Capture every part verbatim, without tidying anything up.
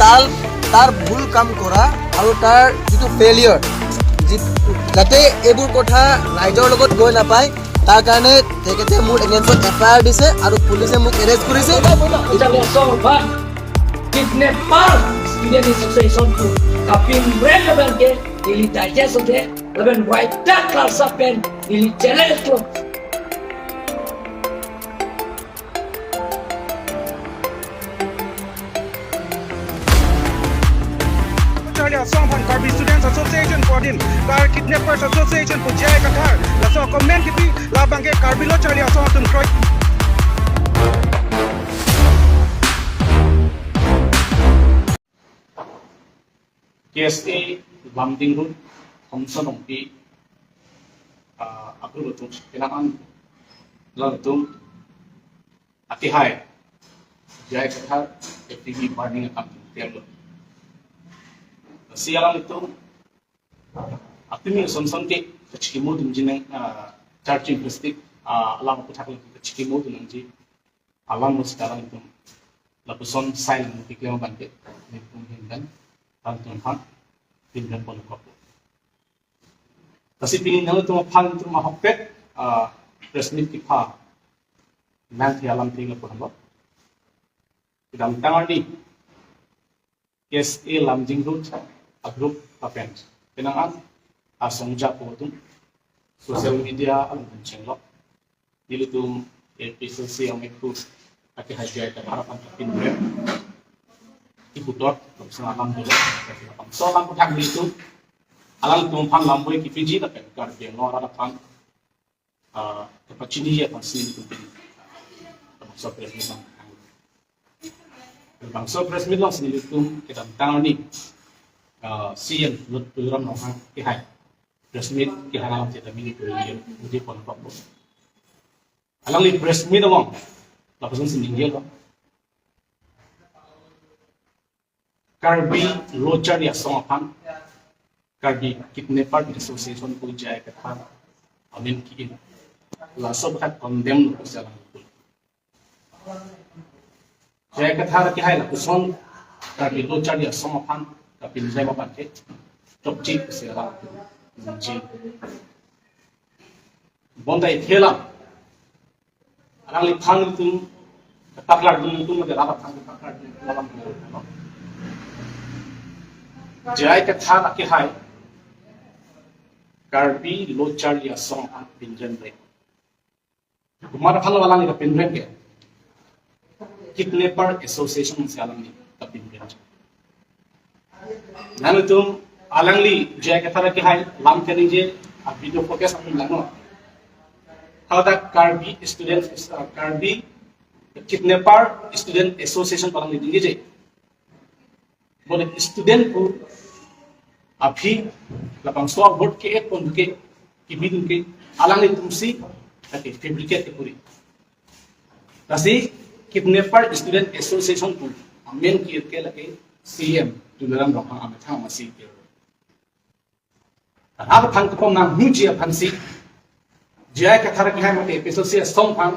তাৰ ভুল কাম কৰা আৰু তাৰ যিটো ফেইলিয়ৰ, যি যাতে এইবোৰ কথা ৰাইজৰ লগত গৈ নাপায়, তাৰ কাৰণে তেখেতে মোৰ এগেইনষ্টত এফ আই আৰ দিছে আৰু পুলিচে মোক এৰেষ্ট কৰিছে। Charli Asong aphan kidnapper student association pu kapinrem abang ke ili digest ode lapen waita kalsa pen ili challenge lo. Charli Asong aphan Karbi Students Association pu adin, Kar Kidnappers Association pu J I Kathar laso comment kipi, labang ke Karbi Lo Charli Asong atum kroi. K S A Lumding Road, Thomson Rongpi, ah, a-group atum, penang an, alangtum akehai, J I Kathar, F T B burning akam atum klem lo. Si alangtum, apimi sonson ke kachikimo dun jinang, ah, charging plastic, ah, alam aputhak kachikimo dun nangji. Alam mo sita alangtum lapuson sign mo keklem abang ke, nelitum ahin pen alangtum aphan pinrem pon kok. Lasi pini nangtum aphan itum ahokpet, ah, press meet kepha nangthe alam thenglo pon lo. Kedamtang arni K S A Lumding Road a-group lapen penang an asongja pu atum social media along chenglo. Nelitum A P H L C amekhu akehai J I Kathar aphan kapinrem, iputhot lapuson alam dolo. Lapuson alam aputhak nelitum alangtum aphan lamboi kepiji lapen Karbi Anglong arat aphan, ah, kapachini aphansi nelitum pini labangso press meet along. Labangso press meet alongsi nelitum kedamtang arni, ah, C E M Tuliram Ronghang akehai press meet kehang alam seta mini tu nelitum mudi pon kok. Alangli press meet along lapusonsi ningjelo. Karbi Lo Charli Asong aphan Karbi Kidnapper Association pu J I Kathar amen ki-in, laso aputhak condemn lo pusi alangtum. J I Kathar akehai lapuson Karbi Lo Charli Asong aphan kapinrem abang ke chokche pusi alangtum ningje. Bonta ithela alangliphan itum paklar dun itum, mate rat aphan paklar dun itum alam dun itum. J I Kathar akehai Karbi Lo Charli Asong aphan pinrem le, komat aphan lo alangli kapinrem ke? Kidnapper Association si alangli kapinrem. Nangtum alangli J I Kathar akehai lam keningje a-video footage atum langnon. Hadak Karbi student, uh, Karbi Kidnapper Student Association pu alangli ningje. Bole student pu aphi labangso a-word ke-et pon ke, kebidun ke, alanglitumsi lake fabricate kepuri. Lasi Kidnapper Student Association pu amen ki-et ke lake C E M Tuliram Ronghang amethang amatsi ke. Rat aphan kepon nanghuji aphansi J I Kathar akehai mate A P H L C asong aphan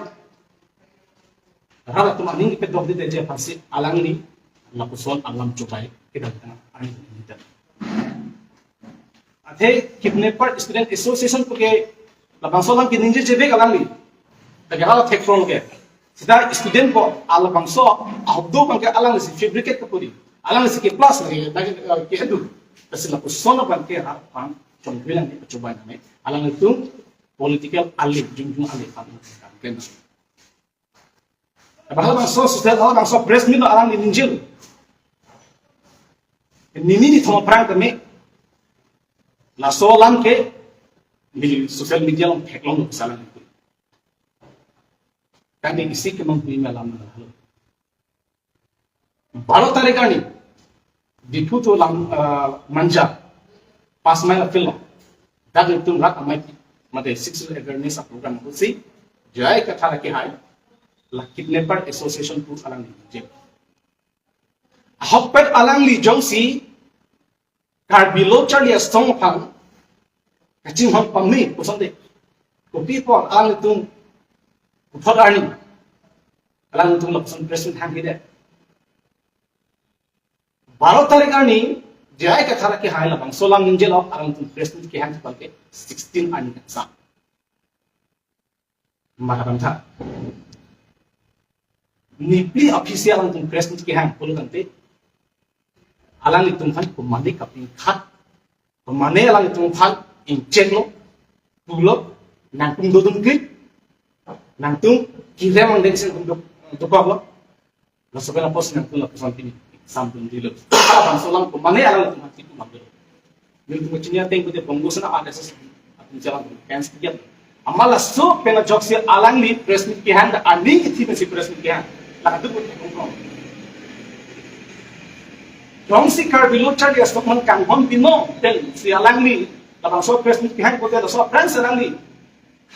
rat atum aning kepedok dide aphansi alangli lapuson alam chobai kedamtang arni ningje. Athe Kidnapper Student Association pu ke labangso alam keningje chebek alangli. Lake hala thek front ke. Sita student pu labangso ahobdo abang ke alanglisi fabricate kepuri, alanglisi ke plus lake, lake, eh, ke-edu. Lasi lapuson abang ke rat aphan chongkri lang ke chobai name. Alanglitum political ali, jongjong ali aphan kam pen. Bahal bangso social, bahal bangso press meet alangli ningjelo. Nini nithom aphrang tame laso alam ke neli social media along theklong lo salang itu. Kami isi ke menghui malam malam. Baro tarik arni Diphu to Lam, ah, Manja, Pas Mile a-field lo. Dak itum rat amei mate six awareness a-program pusi J I Kathar akehai la Kidnapper Association pu alangli je. Ahokpet alangli jongsi Karbi Lo Charli Asong aphan kachinghon pame puson de. Kopi apot alanglitum puthot arni alanglitum lapuson press meet hanghe de. Baro tarik arni J I Kathar akehai labangso alam ningjelo, alangtum press meet kehang abangke sixteen arni kangsam. Maka damtha. Neli official alangtum press meet kehang pulo tangte, alanglitum aphan komatne kapingkhat, komatne alanglitum aphan ingchek lo, pulo, nangtum dodun ke, nangtum kirem ang dengsen untuk, untuk apa? Laso pen apotsi nangtum lapuson pini, exam dundelo. Labangso alam komatne alanglitum aphan tiku mangdelo. Nelitum kachini ateng pute Bongo Sena R S S atum jalan fans tiga. Amat laso pen ajoksi alangli press meet kehang, ta aning ithi pensi press meet kehang. Ladu pute kongkong. Jongsi Karbi Lo Charli Asong aphan kanghon pinon pensi alangli labangso press meet kehang pute laso aphrangsi alangli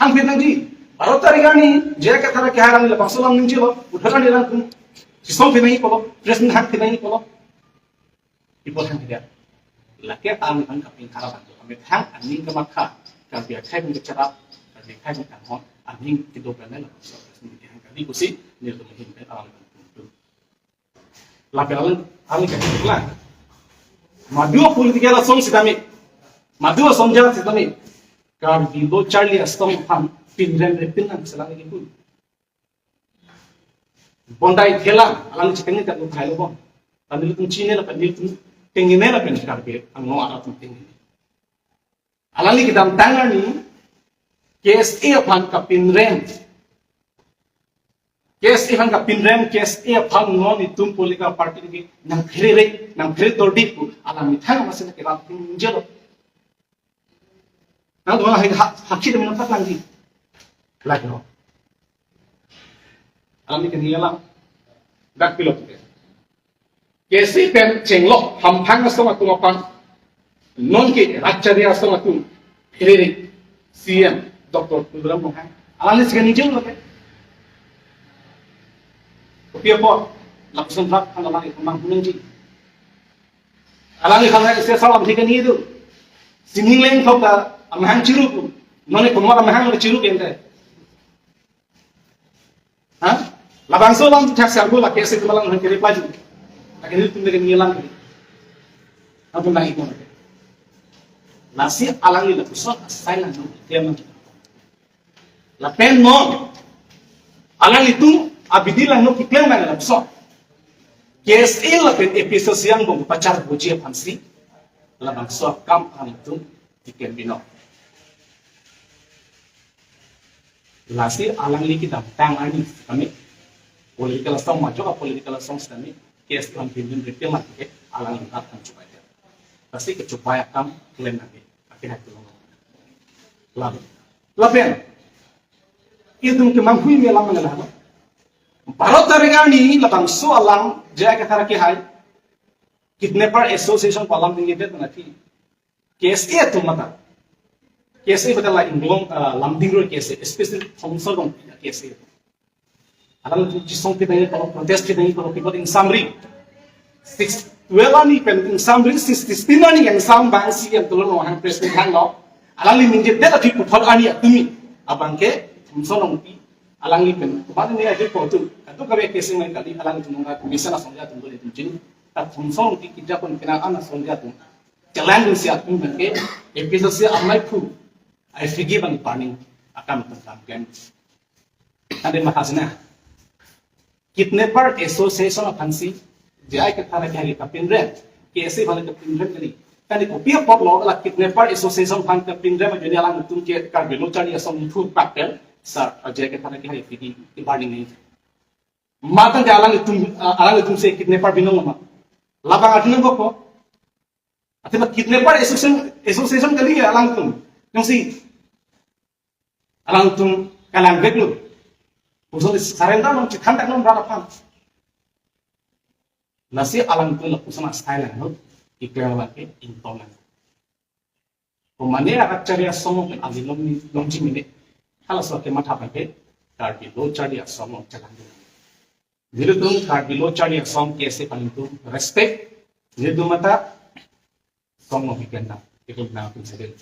hangphi nangji. Baro tarik arni J I Kathar akehai alangli labangso alam ningjelo, puthot arni alangtum chisongphi nangji pulo, press meet hangphi nangji pulo. Ipot hangphi dia. Lake alangliphan kapingkhat abang, kami thang aning kamatha, Karbi akhai pun kecharap, Karbi akhai pun kanghon, aning kedo pen labangso press meet kehang kali pusi, nelitum ahin pen alangliphan tum. Lapen alang, alang kehang lang. Madu political asong sitame, madu asong ja sitame, Karbi Lo Charli Asong aphan pinrem repin nang selang lagi pun. Bondai thelang, alang chiteng ni tak luthai lo bon. Tadi lu chine lapen, tengine lapen Karbi Anglong arat tengine. Alangli kedamtang arni K S A aphan kapinrem. K S A aphan kapinrem, K S A aphan non itum political party ke nangphere, nangphere tordi pu alang methang masih na kerap ningjelo. Nangtum hai ha, hakhi demi nangpat langji. Lagi no. Alangli keni alam. Dak pilot ke. K S A pen chenglok hamphang asong atum aphan, non ke Rat Charli Asong atum pherere C M Doctor Tuliram Ronghang, alangli si kaningje lo ke. Kopi apot, lapuson rat aphan alangli kemang hunangji. Alangliphan isi asal lam thik ani itu. Sining leng thok ta amahang chiru pu. Non ke komat amahang le chiru ke ente. Ha? Labangso alam tu thak siang bola K S A atum alang hang kiri paju. Lake nelitum lake ngilang kiri. Atum lagi pun. Lasi alangli lapuson asai lang nung klem. Lapen non alanglitum abidi lang nung keklem lang lapuson. K S A lapen A P H L C angbong pachar boji aphansi labangso akam alanglitum keklem binong. Lasi alangli kedamtang arni kami political asong majok a political asong sitame K S A aphan pinrem repin mati ke alangli atum chupai. Lasi kechupai akam klem nangji. Akhir hati lo. Lalu. Lapen. Itum kemanghui me alam mana lo. Baro tarik arni labangso alam J I Kathar akehai Kidnapper Association pu alam ningjedet nangji. K S A atum mata. K S A pada la Inglong, ah, Lumding Road K S A, especially Thomson Rongpi K S A. Alangtum chisongpi nangji pulo, protest pi nangji pulo, people in summary. Six, twelve arni pen in summary, six, sixteen arni yang sam bang C M Tuliram Ronghang press meet hanglo. Alangli ningjedet api puthot arni atumi. Abangke, Thomson Rongpi, alangli pen. Kemang ni aja ko tu. Katu kabe K S A mai kali, alangtum nonga commission asong atum dole tum jin. Ta Thomson Rongpi kija pon kena ana asong atum. Jalan dun si atum bangke, A P H L C amai phu. Ai figi bang burning akam tentang klem. Tadi mahasina. Kidnapper Association aphansi, J I Kathar akehai kapinrem, K S A aphan kapinrem kali. Tadi kopi apot lo la Kidnapper Association aphan kapinrem, jadi alangtum ke Karbi Lo Charli Asong phu pakpel, sa J I Kathar akehai figi burning ni. Matan ke alanglitum, ah, alanglitum si kidnapper binong ma. Labang atum ko. Athema Kidnapper Association, Association kali alangtum. Jongsi alangtum kalang vek lo. Lapuson surrender non chithan tak non rat aphan. Lasi alangtum lapuson asai lang lo. Keklem abangke ingtong lang. Komatne Rat Charli Asong pen alilong ni longji mene. Halaso kematha abangke Karbi Lo Charli Asong long chalang. Nelitum Karbi Lo Charli Asong K S A aphan itum respect. Nelitum mata song long weekend na. Itum na pun sedel.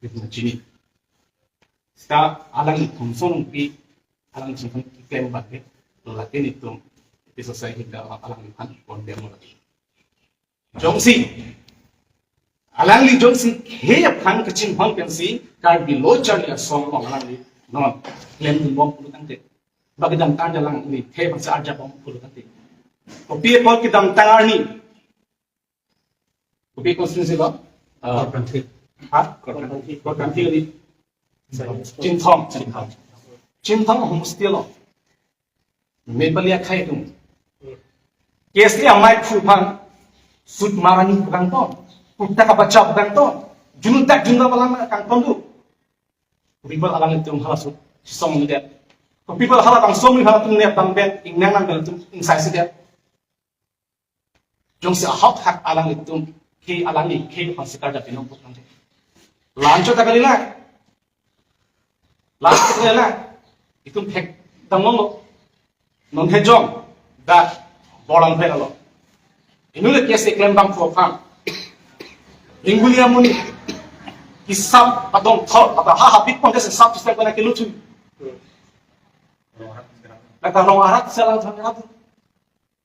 Itum chini. Seta alanglitum song long pi, alanglitum keklem abangke. Lake nelitum, ipi sosai hinda alangliphan condemn lagi. Jongsi alangli jongsi khei aphan kachinghon pensi Karbi Lo Charli Asong along alangli non klemdunbom pulo tangte, ba kedamtang alangli khei aphan si arjapbom pulo tangte, kopi apot kedamtang arni, kopi constituency lo? Ah. Korkanthi. Ha? Korkanthi. Korkanthi kali. Chinthong. Chinthong. Chinthong homestay lo. Nepali akhei atum. K S A amei aphu aphan sut marani pu kangton, kutta kabacha pu kangton, junun tak junun alam kangton do. People alanglitum halaso chisongledet. People halabangso amonit halatum nepdam pen, ingnang nang pen atum ingsaisedet. Jongsi ahok hak alanglitum khei, alangli khei aphan si karjap pinon pu tangte, la-anchot ta kali na. La-anchot ta kali na. Itum thekdam longlo. Non hejong dak Borlangphet along. Inut le K S A klembangpo aphan, Bengali amonit hisap adong thor, ata ha habit pon ke hisap system kena kilu chu. Lata rong arat selang thang arat.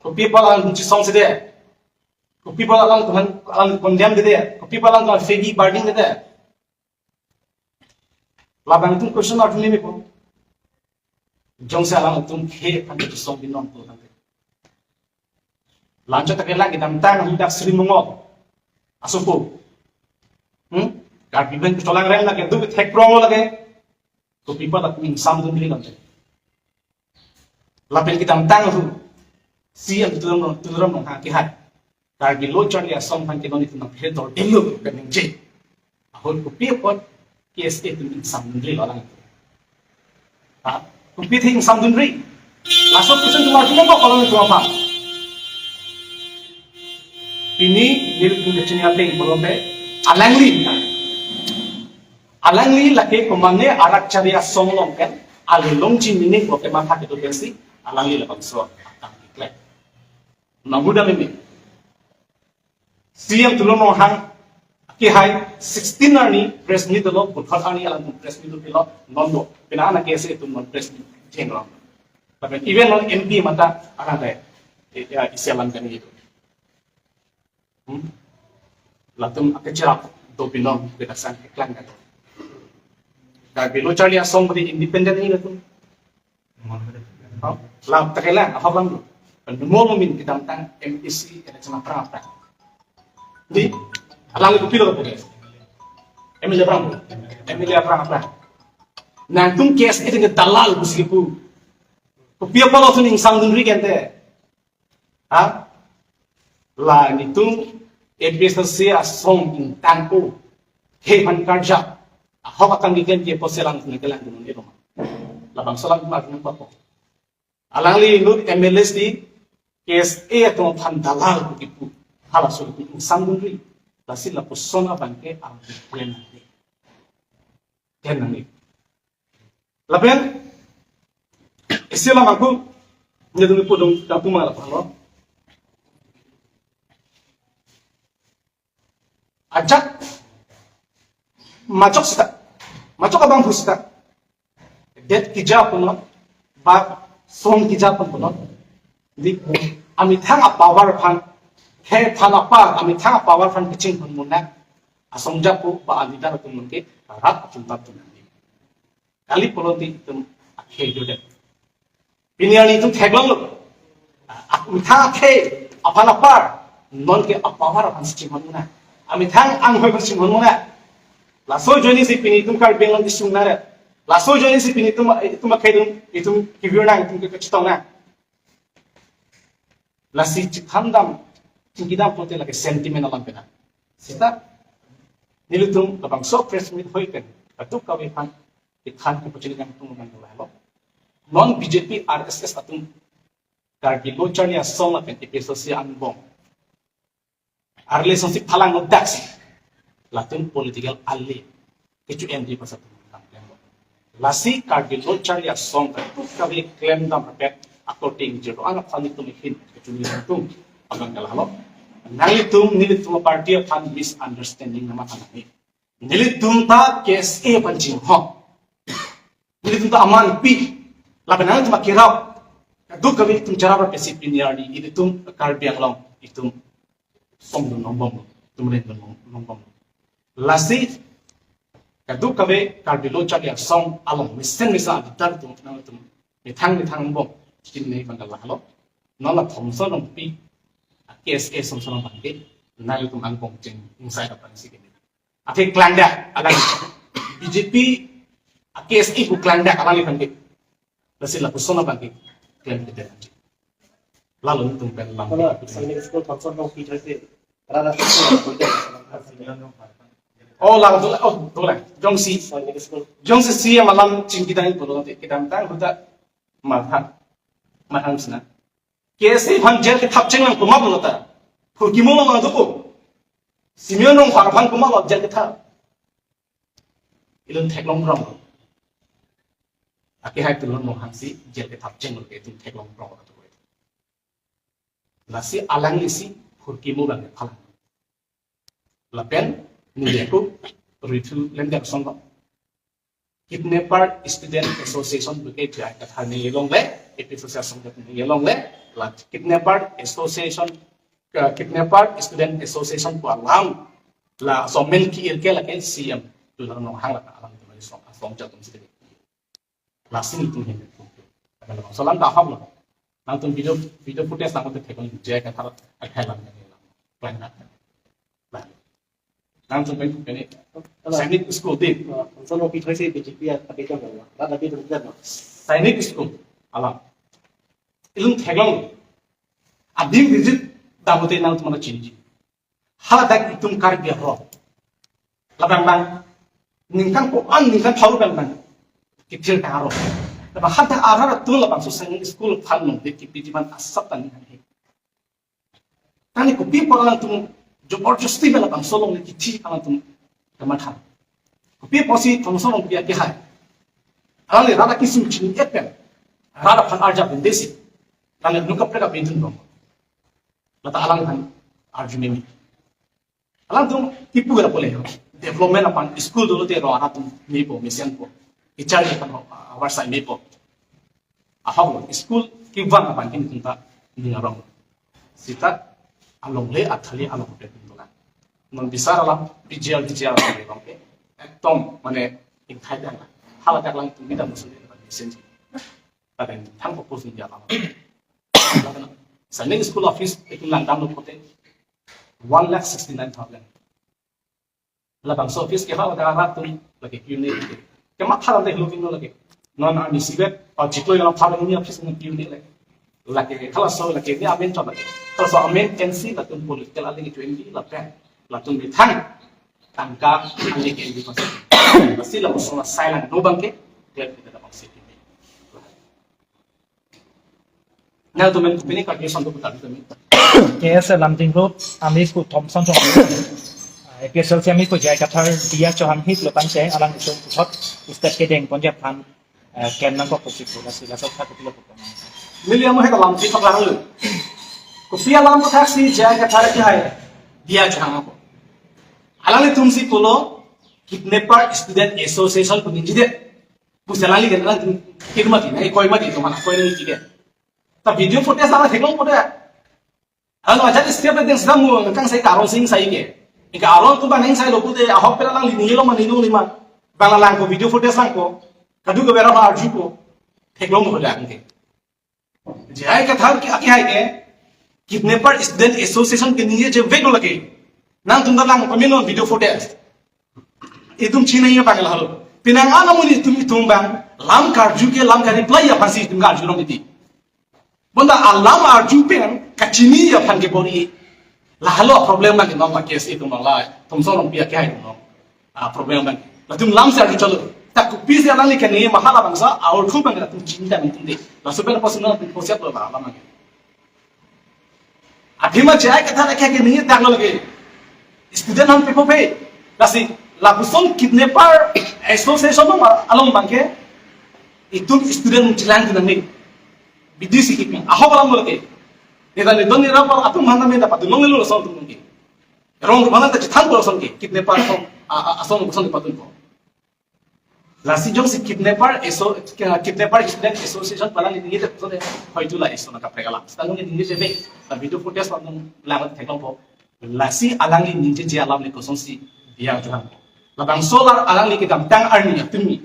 Kopi apot alang chisongsedet? Kopi apot alang Tuhan, alang condemn dede? Kopi apot alang Tuhan fegi burning dede? Labang atum question mark ni mepo. Jongsi alangtum khei aphan chisong pinon pu tangte, la-anchot ta kali, kedamtang ahut dak Sri Mongol asopo, hmm, Karbi pen kecholangrem lake, duk thek prong lake, kopi apot atum ingsamdunri lake? Lapen kedamtang ahut C M Tuliram, Tuliram Ronghang kehai Karbi Lo Charli Asong aphan ke non itum nangphe dor delo pen ningje ahut kopi apot K S A atum ingsamdunri lo alang? Ha? Kopi athe ingsamdunri? Laso question atum arjulo kok alanglitum aphan? Pini nelitum kechini ateng pulote, alangli, alangli lake komane Arak Chari Asong along pen alilong chinine pulote matha kedo pensi alangli labangso akam keklem. Nang muda meme. C M Tuliram Ronghang kehai sixteen arni press meet lo, puthot arni alang press meet lo pilo, non do. Pina ana K S A atum non press meet jengrong. Lapen even non M P mata alang dai, ya, isi alam kani itu. Hmm? Latum akecherap do pinon, pina sang keklang kan. Karbi Lo Charli Asong beri independent ni latum. Lam takela, ahok lam. Penumol min kedamtang M A C election aphrang aphrang. Di, alang itu pilo ke? M L A aphrang. M L A aphrang aphrang. Nangtum K S A dengan dalal busiku. Kopi apot atum ingsamdunri kente? Ha? La nelitum A P H L C asong ingtangko khei aphan karjap, ahok akam keklem ke apotsi alang nangkelangdun-un-e ma? Labangso alam ma nangpapo. Alangli inut M L As di K S A atum aphan dalal pu kipu, halaso kipu ingsamdunri. Lasi lapuson abang ke alang klem nangji. Klem nangji. Lapen isi alam aku, nelitum pudung kampung ma lapu lo. Ajak majok seta, majok abang hu seta, det kija punon, ba song kija pun punon. Di amethang apower aphan, khei aphan apar, amethang apower aphan kachinghon muna asong japo ba a-leader atum nangke rat atum ta atum nangke. Kali pulote itum akhei jodet. Pini arni itum theklonglo. Amethang akhei aphan apar, non ke apower aphan si chinghon muna. Amethang anghoi aphan chinghon muna. Laso ajoine si pini itum Karbi Anglong isung nare. Laso ajoine si pini itum, itum akhei itum, itum kevir nang, itum kekachetong nang. Lasi chithandam, chingkidam pulote lake sentiment alam pena. Seta nelitum labangso press meet hoi pen kadokave aphan kethan ke pachini yang tung man lahelo. Non B J P R S S atum Karbi Lo Charli Asong lapen A P H L C angbong a-relationship phalang no daksi. Latum political ali kecho M D pasat. Lasi Karbi Lo Charli Asong kadokave klemdam rapet according jero ana aphan itum ihin kechuni itum abang kalahelo. Nanglitum, nelitum party aphan misunderstanding nama thanani. Nelitum ta K S A aphan chinghon. Nelitum ta aman pi. Lapen nangtum akirap, kadokave itum charap rapet si pini arni ilitum Karbi Anglong itum som dun nongbomlo, tum ren dun nong- nongbomlo. Lasi kadokave Karbi Lo Charli Asong along mesen mesen adita atum nangtum methang methang bom chinine abang ke lahelo. Non la Thomson Rongpi a-K S A asonson abang ke nangtum angbong cheng ingsai dapan si ke. Athe klangdak alang B J P a-K S A pu klangdak alangliphan ke. Lasi lapuson abang ke klemkledet. Lalo nangtum pen lam. Kalau Sainik School Thomson Rongpi thoi se. Rara Oh, lang tu, oh, tu lang. Jongsi, Sainik School. Jongsi C M alam chingki dang pulo te kedamtang ahut ta matha, mathang sina. K S A aphan jail kethap chenglangpo ma pulo ta. Phurkimo along nangdukpo. Simeon Rongphar aphan komatlo jail kethap? Ilun theklong rong. Akehai Tuliram Ronghang si jail kethap chenglo ke itum theklong rong atu. Lasi alanglisi phurkimo abang phalang. Lapen neli ako rithu lemdak song. Kidnapper Student Association pu ke J I Kathar neli along le, A P H L C asong neli along le, la Kidnapper Association, eh, Kidnapper Student Association pu alam, la amen ki-ir ke lake C M Tuliram Ronghang la alam tu asong, asong jatum si. Lasi nelitum hin. Alam so alam ta haplo. Nangtum video, video footage nangtum theklong J I Kathar akhai lam ni lam. Plan na. Plan. Nangtum pen pen ni. Sainik School din. Thomson Rongpi thoi se B J P a tapi kan lah. Ada di dalam. Sainik School alam. Ilun theklong. Adim visit damote nangtum mana chiniji. Haladak itum Karbi ahok. Labang bang ningkan ko-an ningkan thau bang bang kithir karo. Labang hadak arat atum labangso Sainik School aphan nong de kipi jiman asap tani han he. Tani kopi apot alangtum jabardasti bela bangso along le kithi alangtum kematha. Kopi apotsi Thomson Rongpi akehai. Alangli rara kisu chini epen. Rara aphan arjap bendesi. Alangli nungkap preka bintun bang. Lata alang aphan arju mimi. Alangtum kipu gara pole. Development aphan school dolo te ro aratum mepo, mesen po. Ichar ni kan ro, ah, awar sai mepo. Ahok lo, school kevang aphan kin kunta ning arong. Sita along le athali along pe kuntola. Non bisar alam P G R, P G R alam le bang ke. Ekdom mane ingthai dang la. Haladak alangtum bida musun ni mesen ji. Lapen thang fokus ni alam. Lapen Sainik School office itum langdamlo pote one lakh sixty-nine thousand. Labangso office ke haladak arat atum lake kiu ne. Kematha lam te looking lo lake. Non army sibet, or chiklo yang thar ni office ni kiu ne lake. Lake halaso lake ni amen chot lake. Halaso amen N C latum political alike twenty lapen. Latum bithang tangka alike twenty percent. Lasi lapuson asai lang no bang ke. Klem kita dapat sih. Nangtum pen kopine kaki son tu putar tu. K S A Lamjing Road, amei pu Thomson Chong. A P H L C amei pu J I Kathar, Dia Chauhan hit lo tangte, alanglitum puthot, step kedeng ponjak aphan, eh, ken nangkok pusi pu, lasi laso thak kopi lo pu. Neli amo heta lam si paklang lo. Kopi alam pu thaksi J I Kathar akehai, Dia Chauhan ako. Alanglitum si pulo, Kidnapper Student Association pu ningjedet. Pusi alangli kan alang kiru mati, na koi mati, to mana koi ni kike. Ta video footage alang theklong pote. Alang ajat step deng sedang mu kang sai karong sing sai ke. Ika arong tu bang sai lo pute ahok pera alangli ni lo mani nung lima. Bang lang ko video footage lang ko. Kadokave arju ko. Theklong pote ang ke. J I Kathar ke akehai ke Kidnapper Student Association ke ningje vek lo lake. Nangtum ta lang pamino video footage. Itum chinine abang lahelo. Penang ana muni itum itum bang lam karju ke lam ka-reply aphansi itum karju rong iti. Bonta alam arju pen kachini aphan ke bor-i. Lahelo problem nang inom ma case itum la Thomson Rongpi akehai itum. Ah, problem bang. Latum lam si arju chalo. Ta kopisi alangli kene ma halabangso, aur khu bang latum chinta nangtum de. Laso pen personal pen konsep lo ba alam ke. Athema J I Kathar ke kene tanglo lake. Student han pepo pe. Lasi lapuson Kidnapper Association along bang ke. Itum student chelang tu nang ni. B D C ke ahok alam lo lake. Ni dan ni don ni rap atum mana me dapat dulong lo song tum ke. Rong mana ta chithan ko song ke. Kidnapper asong, a, a, asong song patun ko. Lasi jongsi Kidnapper Asso-, Kidnapper Student Association pu alangli ningjedet so de, hoitu la iso na kaprek alam. Sekarang ningjedet de, ta video footage pu alangli theklong po. Lasi alangli ningjeje alam le kosonsi diya chohang. Labangso alar alangli kedamtang arni atum ni,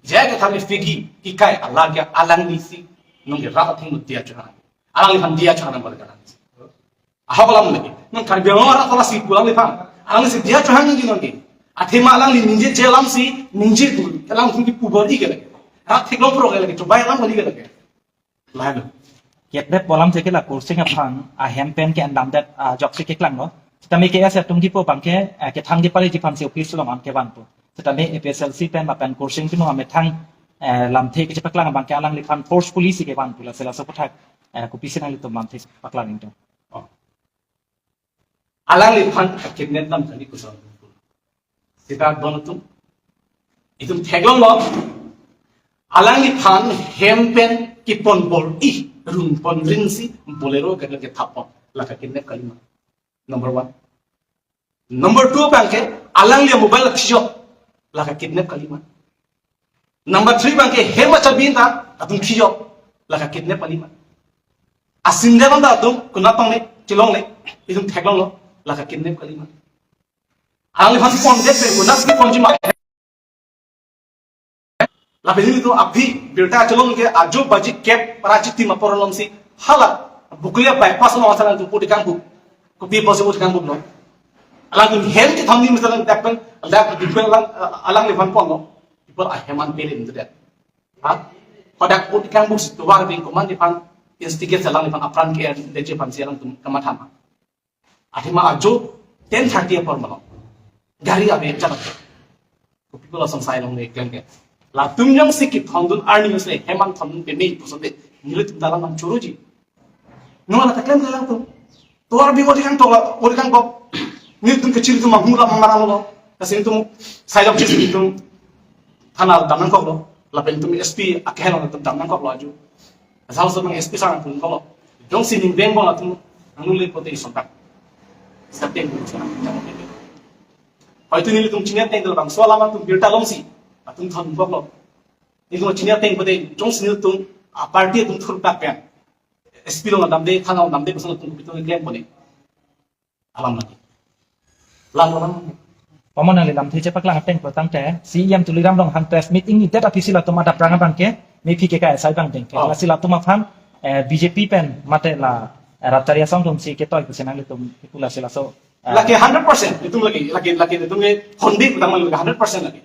jai kethami figi kikai alagya alanglisi nungke rat athengno diya chohang. Alangliphan diya chohang balik alang. Ahok alam lagi. Nang Karbi Anglong arat alasi pu alangliphan. Alanglisi diya chohang nangji nangke. Athema alangli ningjeje alamsi ningje pu. Alang thungki pu bor-i ke lagi. Rat theklong pro ke lagi. Chobai alam kali ke lagi. Lalu. Kidnap pu alam si ke la Kursing aphan ahem pen ke-endamdet ajoksi keklanglo. Sitame K S A atum kipu abangke, eh, kethang kepaleji aphansi office along an kevanpo. Sitame A P H L C pen lapen Kursing Timung amethang, eh, lamthe kachepaklang abangke alangliphan forcefully si kevanpo, lasi laso aputhak, eh, kopisi nanglitum lamthe paklang ingtung? Oh. Alangliphan kidnap dam kali kusam. Sita don atum. Itum theklonglo. Alangliphan hem pen kepon bor-i, rung pon rinsi Bolero gari kethap pon. Lake kidnap kalima. Number one. Number two abangke, alangli mobile thijok. Lake kidnap kalima. Number three abangke, hem achabi ta atum thijok. Lake kidnap kalima. Asinja ta atum konat tongle, chelongle, itum theklonglo. Lake kidnap kalima. Alangliphan pondet pen konatsi ponji ma. Lapen nelitum aphi birta chelong ke ajo baji kep rachi tim apor alongsi hala Bokolia bypass along asal atum pu tekang bu. Kopi apotsi pu tekang bu lo. Alangtum hem kethang ni misalan dak pen, dak pen alang, alangliphan ponlo. People ahem an pelin tu det. Ha? Hadak pu tekang bu si tovar bing komanliphan instigate alangliphan apran ke-en detji aphansi alangtum kamathama. Athema ajo ten thirty apor malom. Gari ave jalan. Kopi ko la songsai longle klem ke. Latum jongsi kethondun arni jongsi hem an thondun peme puson te. Nelitum dalam an choroji. Nung ana ta klem ke alangtum. Tovar bing odi kang tovar, odi kang kok. Nelitum kechiri atum manghula mangarang lo. Lasi nelitum sai lok chis nelitum thana dam nangkoklo. Lapen nelitum S P akehelo nelitum dam nangkoklo aju. Asal so mang S P sang pun kolo. Jongsi ning beng bong atum angle pote isontak. Sateng pun sana. Hoitu nelitum chini ateng labangso alam atum birta longsi atum thon boklo. Nelitum chini ateng pote jongsi nelitum a party atum thurdak pen S P along damde, thana along damde, koson atum kopi atum klem pone. Alam lagi. Lam alam. Pamon nangli lamthe chepaklang ateng pu tangte, C E M Tuliram Ronghang press meet ingnidet aphisi latum adap rang abangke, mephi ke kai sai bang dengke. Oh. Lasi latum aphan, eh, B J P pen mate la, eh, Ratchari Asong atumsi ketoi pusi nanglitum kipu lasi laso, eh. Lake hundred percent, itum lagi, lagi, lagi, itum ke hondi utang lagi hundred percent lagi.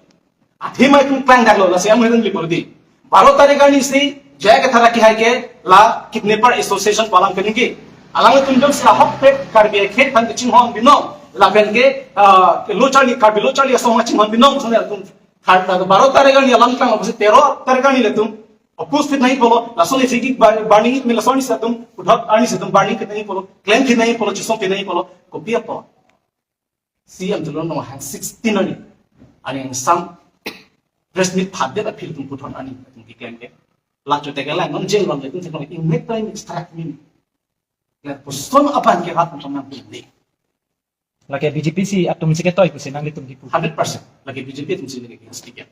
Athema itum klang daklo, lasi amu itum lipur di. Baro tarik arni si, jai kethara kihai ke, la kidnapper association pu alam keningke. Alangtum jongsi la hokpet Karbi akhei aphan kachinghon binong, lapen ke, ah, lo charli, Karbi lo charli asong kachinghon binong, sone atum. Har, baro tarik arni alam klang, apotsi tero tarik arni le atum oppose fit nahi pulo, lason isi ki bar-, burning, me lason isi atum, puthot arni si atum burning fit nahi pulo, klem fit nahi pulo, chisong fit nahi pulo, kopi apot. C E M Tuliram Ronghang sixteen arni. Arni angsam press meet phadet aphi atum puthot arni atum keklem ke. Lacho teke lang non jail ron le atum thek non ingnek time extract min. Lapuson aban ke rat atum nang pini. Lake B J P si atumsi ketoi pusi nanglitum kipu. Hundred percent. Lake B J P atumsi lake speaker.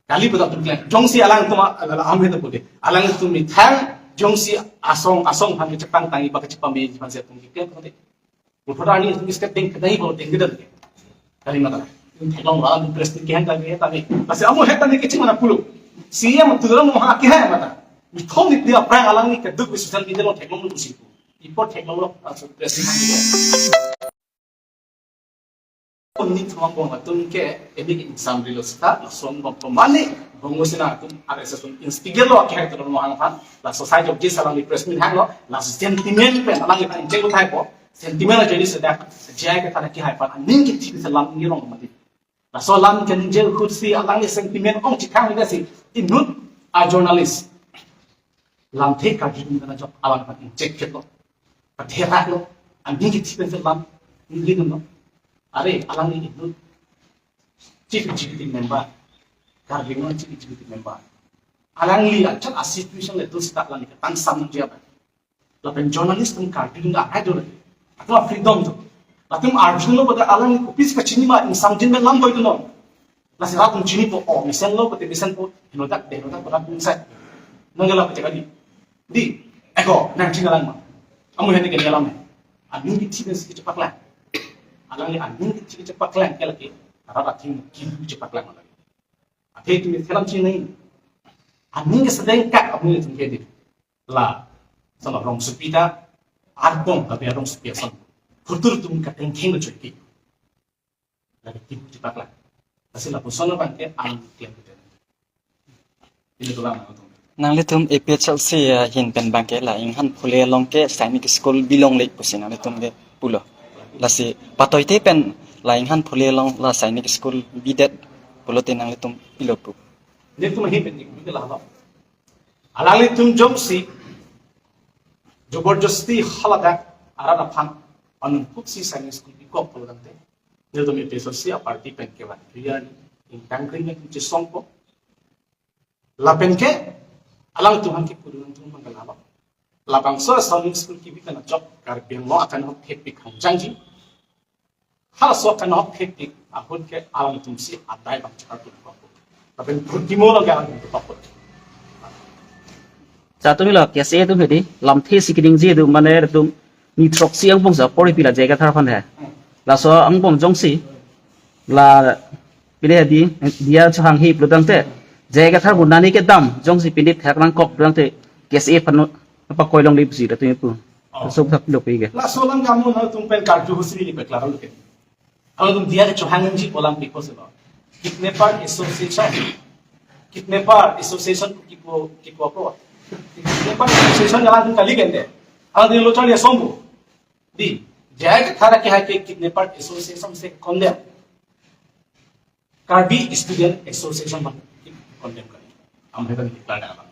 Kali puta atum klem. Jongsi alangtum a-, ala-, am hetu pute. Alangtum methang jongsi asong, asong aphan kechepangtang iba kechepame aphansi atum keklem pute. Puthot arni atum step deng kedai bol deng kedan. Kali mata. Theklong la atum press meet kehang kali tame. Lasi amu het tame keching mana pulo. C E M Tuliram Ronghang kehang mata. Mithom ni dia prank alangli keduk di social media along theklonglo pusi pu. Ipo theklonglo aso press meet kehang. Pon ni thomang bong atum ke emi ingsam rilo sita, lason bong pemani, bong sina atum R S S atum instigate lo kehang Tuliram Ronghang aphan, la society of this alangli press meet hanglo, la sentiment pen alangli pen check uthai po, sentiment ajoine sida, jai kethara kihai aphan, aning kithi bisa lam nirong mati. Laso alam keningje ahutsi alangli sentiment ong chikhang lasi, inut a journalist. Lamthe karjudun kana jok alam pen incheck lo. Patherak lo. Aning kithi pen lam. Ningli dun lo. Are, alangli inut Chief Executive Member. Karbi Anglong Chief Executive Member. Alangli ajat a situation le dus tak alangli ketang sam jia ba. Lapen journalist atum Karbi atum akai do lagi. Atum freedom do. Latum arjudunlo pada alangli kopisi kachini ma ingsam jin pen lam boi dunlo. Lasi rat atum chinipo, o, mesenlo, pute mesenpo, henodak, de, henodak, rat atum sai. Nang gala pute kali. Di, eko, nang chini alam ma. Amu hene ke alam he. Aning kithi pen si kechepaklang. Alangli aning kechepaklang ke lake, arat atheng kibu chepaklang lake. Athe tumi thelam chinine. Aning kesedeng kak amonit atum ke di. La, sama rongsopi ta, arbong kami rongsopi ason. Hutur atum katengkeng lo choiki. Lake kibu chepaklang. Lasi lapuson abang ke ang klem kita. Ini tulang atum. Nanglitum A P H L C ahin pen abang ke la Inghan Phule along ke Sainik School bilong lek pusi nanglitum ke pulo. Lasi patoite pen la Inghan Phule along la Sainik School bidet pulote nanglitum pilo pu. Nelitum ahin pen dik dik lahlo. Alanglitum jongsi joborjosti haladak arat aphan anung puksi Sainik School bikok pulo tangte, nelitum A P H L C aparty pen ke van clear ni ingtang kring ni chesongpo. Lapen ke alangtum aphan kipudun atum abang ke lahlo. Labangso Sainik School kebi kan ajok Karbi Anglong akanghok phepik hangjangji. Halaso akanghok phepik ahut ke alangtumsi adai abang chakar pun papo. Lapen purtimo lo ke alangtum papo. Chatumilo K S A atum hedi lamthe si kedingji atum mane atum ni throksi angbong sa pori pila J I Kathar aphan he. Laso angbong jongsi la pide hedi dia chehanghe pulo tangte J I Kathar bu nani kedam jongsi pindit thak nangkok pulo tangte K S A aphan no pakoi longle pusi atum pu. Oh. So thak lo pige. Laso alam kamu na tum pen karju husi ni peklar lo ke. Alangtum dia ke chehangji pu alam piko silo. Kidnapper Association. Kidnapper Association kipu kipu apo. Kidnapper Association alangtum kali kende. Alangtum lo charli asombo. Di, J I Kathar ke hai ke Kidnapper Association si condemn. Karbi Student Association abang condemn kali. Amhai tadi declare alam.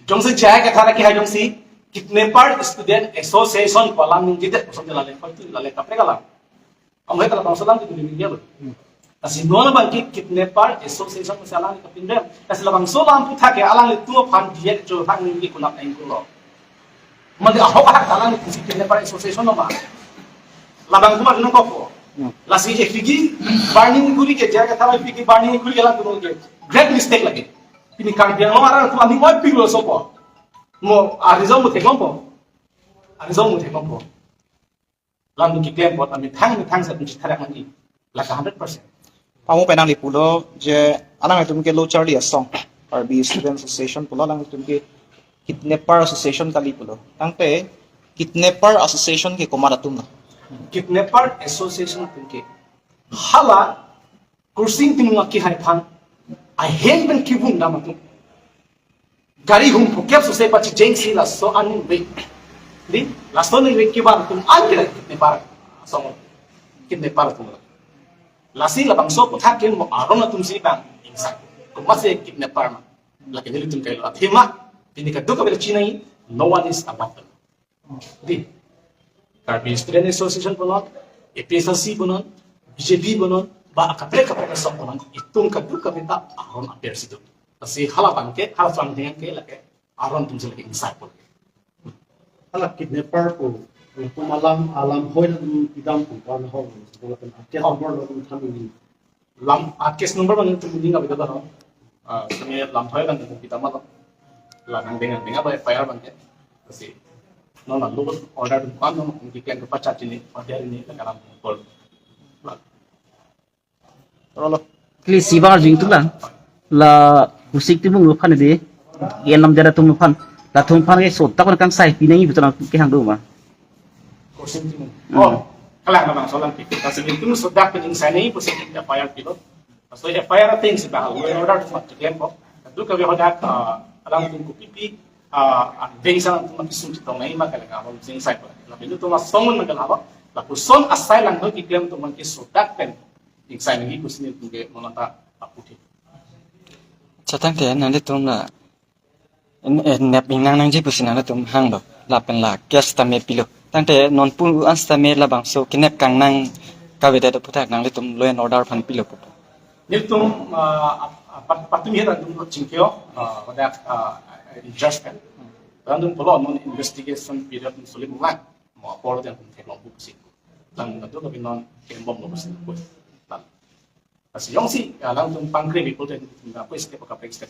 Jongsi J I Kathar ke hai jongsi Kidnapper Student Association pu alam ningjedet kosong lale koi tu lale kaprek alam. Amhai kalau bangso alam itu ningje lo. Lasi non abang ke Kidnapper Association si alang kapindem. Lasi labangso alam puthak ke alanglitum aphan dia chehang ningje kunap nang kulo. Mandi ahok ahak alangtum si Kidnapper Association nama. Labang kuma dunung koko. Hmm. Lasi epigi burning kuri ke J I Kathar epigi burning kuri alangtum ke great mistake lagi. Pini Karbi Anglong arat atum ani oi pilo sopo. Mo arizong mo theklongpo. Arizong mo theklongpo. Lam keklem apot ami thang mi thang sat mi tharak mani. Laka hundred percent. Pamo penang di pulo je alangtum ke lo charli asong. Karbi Student Association pulo alangtum ke Kidnapper Association kali pulo. Tangte Kidnapper Association ke komat atum na. Kidnapper Association atum ke hala Kursing Timung akehai aphan ahem pen kivun dam atum. Gari hum phukep suse pachijeng si laso aning ve. Di, laso aning ve kiban atum an kira kidnapper asong. Kidnapper atum. Lasi labangso puthak ke mo aron atum si bang ingsak. Komatsi kidnapper ma. Lake nelitum kailo athema. Pini kadokave chinine, no one is above the law. Di, Karbi Student Association punon, A P H L C punon, B J P punon, ba akaprek akaprek asong punon, itum kadokave ta aron aper situ. Lasi hala abang ke, hala sang dengan ke lake aron atum si lake ingsak pun. Hala kidnapper pu, pu alam, alam hoi na dun pidam pu pan ho, sekolah kan akhir Oh. Nomor lo dun kami ni. Lam, ah, case number abang itu mending abang kita tahu. Ah, kami lam hoi kan itu kita malam. Lam yang dengan, dengan apa F I R abang ya. Pasti. Non law order itu kan non mungkin kita yang kepacat ini, pada hari ini dalam pol. Rolo. Kli sibar jing tulang. La Kursing Timung aphan di. Enam jara atum aphan. Latum aphan ke sotak kan kangsai pinangi betul ke hang doma. Kursing Timung. Hmm. Oh, kalang labangso alam kita. Sini itu sotak pen ingsaini pusi kita F I R pilo. So F I R thing si bahal. Law and order atum mat keklem ko. Kadokave hadak, ah, alangtum kopipi, ah, ah, bengsa atum mat kisum chetong nai ma kalang abang sing sai ko. Lapen itu atum asong man kalang abang. Lapuson asai lang do keklem atum ke sotak pen ingsaini pusi nelitum ke monata aputhi. Chatang te nanglitum la en-, en-, nep ingnang nangji pusi nanglitum hang do. Lapen la case tame pilo. Tangte non pu an tame labangso kenep kangnang kavedet aputhak nanglitum law and order aphan pilo pupo. Nelitum, ah, ap-, ap-, pat-, patumi atum lo chingkio, ah, pada, ah, adjust kan. Latum pulo non investigation period sulit mulan. Mo apor yang pun theklong pusi. Latum kadokave non kembom lo pusi. Latum. Lasi jongsi, ya, latum pangkri people dan nggak apa step ke apa step.